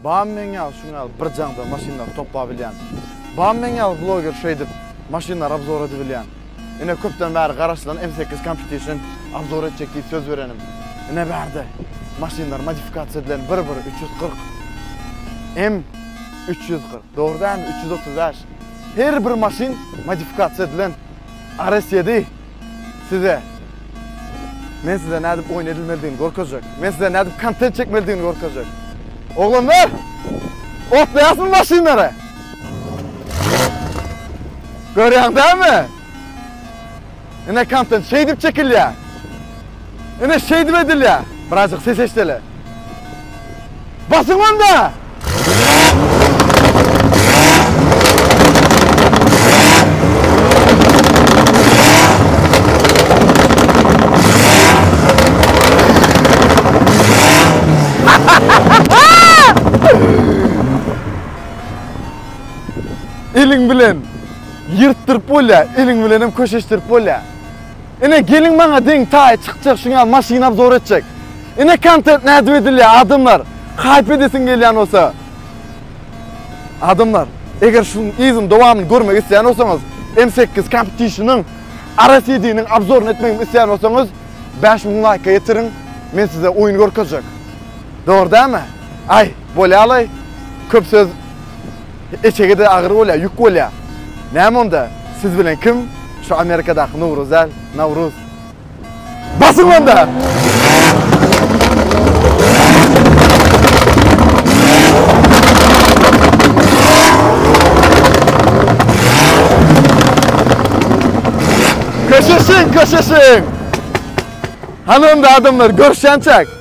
Bamy meň ýaly şuň ýaly bir jaňda maşynlary toplabilýän? Bamy meň ýaly bloger şeýdip maşynlary obzor edibilýän? Ine köpden bäri garaşylan M sekiz Competition obzor etjek diýip söz berenim. Ine bärde maşynlar modifikasiýa edilen bir bir 340 M 340 dogry dälmi 335 her bir maşyn modifikasiýa edilen RS 7 size men size nädip oýun edilmelidigini görkezjek. Men size nädip kontent çekmelidigini görkezjek. Oglanlar! Otlaýasmy maşynlara? Görýäň dälmi? Ine kontent şeýdip çekilýär. Ine şeýdip edilýär. Birazjyk ses eşideli. Basyň onda! Eliň bilen ýyrtdyryp bolýar, eliň bilen hem köşeşdirip bolýar. Ine geliň maňa deň taý çykjak şuň ýaly maşyn obzor etjek. Ine kontent nädip edilýär adamlar. Haýp edesiň gelýän bolsa. Adamlar, eger şuň yzyny dowamyny görmek isleýän bolsaňyz, M8 Competition-yň RS7-niň obzoryny etmegimi isleýän bolsaňyz, 5000 laýka ýetiriň, men size oýun görkezjek. Dogry dälmi? Aý, bolýalaý. Köp söz Eşege-de agyr bolýar, ýük bolýar. Näme onda? Siz bilen kim? Şu Amerikadaky Nowruz däl, Nawruz. Basyň onda! Köşeşiň, köşeşiň! Hany onda adamlar, görüşýänçäk!